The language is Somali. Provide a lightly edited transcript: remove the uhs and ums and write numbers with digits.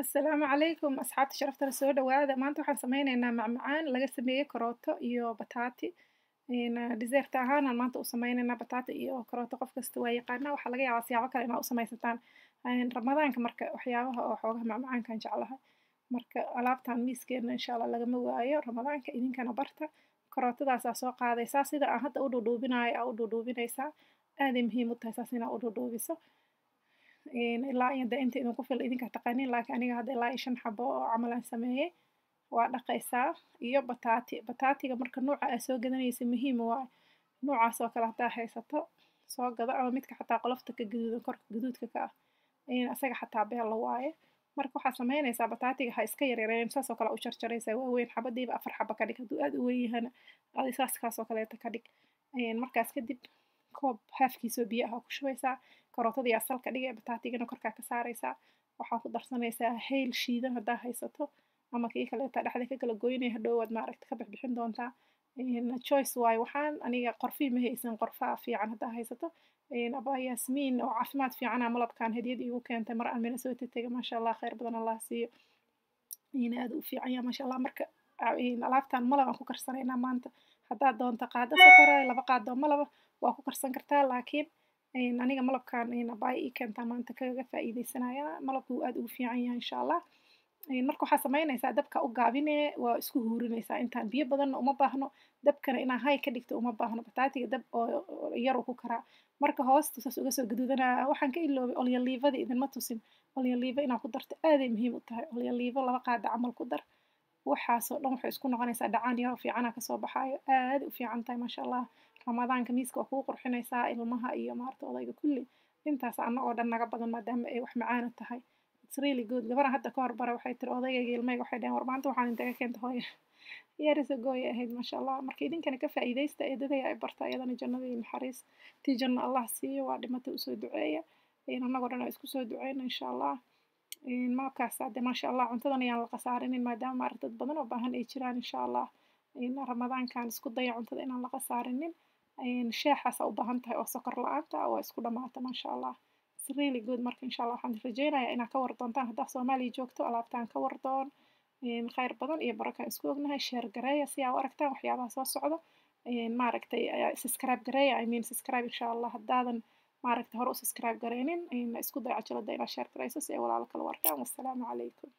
Asalaamu calaykum asxaabta sharafta la soo dhawaada. Maanta waxaan sameyneynaa macmacaan laga sameeyey karooto iyo bataati. Dessert ahaan aan maanta u sameyneynaa bataati iyo karooto. Qof kasta waa yaqaanaa. Waxaa laga yaabaa siyaabo kale inaad u samaysataan Ramadaanka. Marka waxyaabaha oo xoogaha macmacaankaan jeclahay, marka alaabtan miiskeena insha Allah lagama waayo Ramadaanka. Idinkana barta. Karootadaasaa soo qaadaysaa, sida aan hadda u dhuudhuubinayo aa u dhuudhuubinaysaa. Aaday muhiim u tahay saas inaad u dhuudhuubiso ilaa iyo de inta idinku fil idinka taqaanin, laakiin aniga hadda ilaa iyo shan xabo oo camal aan sameeyey. Waa dhaqaysaa. Iyo bataati. Bataatiga marka nuuca aad soo gadanaysa muhiim waaye. Nuucaas oo kale haddaa haysato soo gado, ama midka xataa qolofta ka gaduudan, korka gaduudka ka ah, asaga xataa beella waaye. Marka waxaad sameynaysaa, bataatiga ha iska yaryareen, saas oo kale u jarjaraysaa waaweyn. Xabadiiba afar xaba ka dhig. Hadduu aad u weyn yahana adi saas kaas oo kaleeta ka dhig. Markaas kadib koob haafkiisoo biyo ah ku shubaysaa. Karootadii asalka dhigay, bataatigana korkaa ka saaraysaa. Waxaa ku darsanaysaa hayl shiidan haddaa haysato, ama kii kaleeta dhexda ka kala goynaya hadhow waad maaragta ka bixbixin doontaa. Choice waaye. Waxaan aniga qorfii ma haysan, qorfaa fiican haddaa haysato. Abaa Yaasmiin oo caafimaad fiicana malabkan hadiyad iigu keentay mar aan Minnesota tegay. Maasha Allah, khayr badan Allah siiyo. Aad u fiican yahay, maasha Allah. Marka alaabtan malab aan ku karsanaynaa maanta. Haddaad doonto qaado sokora, 2 qaado malaba waa ku karsan kartaa, laakiin aniga malabkan abaay ii keentaa maanta kaga faa'iidaysanaya. Malabku wuu aad ugu fiican yahay insha Allah. Marka waxaa samaynaysaa, dabka u gaabine, waa isku huurinaysaa. Intaan biyo badanna uma baahno, dabkana inaa hay ka dhigto uma baahno. Bataatiga dab oo yar uu ku karaa. Marka hoosta saas uga soo gaduudanaya. Waxaan ka iloobay olyaliivada, idinma tusin. Olyaliiva inaad ku darto aaday muhiim u tahay. Olyaliivo 2 qaada camal ku dar. Waxaasoo dhan waxay isku noqonaysaa dhacaan yaroo fiicana kasoo baxaayo. Aad u fiican tahay, maasha Allah. Ramadaanka miiska waa kugu qurxinaysaa, ilmaha iyo maarta odayga kulli. Intaas annagoo dhan naga badan, maadaama ay wax macaana tahay. It's really good. Gabaran hadda ka hor bara waxay tiri odaygayga ilmahayga waxay dhaheen, "War, maanta waxaan intaga keenta hooyo?" Years ago ay ahayd, maasha Allah. Marka idinkana ka faa'iidaysta. Eedaday ay barta, iyadana jannada iyo naxariis tii janno Allah siiyo. Waa dhimatay, usoo duceeya. Annagoo dhan waa isku soo duceyna insha Allah. Markaas hadde, maasha Allah, cuntadan ayaan la khasaarinin, maadaama maaragta dad badan oo baahan ay jiraan. Insha Allah Ramadaankan isku daya cuntada inaan la khasaarinin. Shaaxaasa u baahan tahay oo sokor la-aanta waa isku dhamaata, maasha Allah. It's really good. Marka insha Allah waxaan rajeynayaa inaad ka war doontaan. Haddaa Soomaaliya joogto, alaabtaan ka war doon. Khayr badan iyo barakaan isku ognahay. Share gareeya si aa u aragtaan waxyaabaha soo socda. Maaragtay, subscribe gareeya, I mean subscribe, insha Allah. Haddaadan maaragtay hore u subscribe gareynin, isku day cajalada inaad share gareyso si ay walaalo kale u arkaan. Wassalaamu calaykum.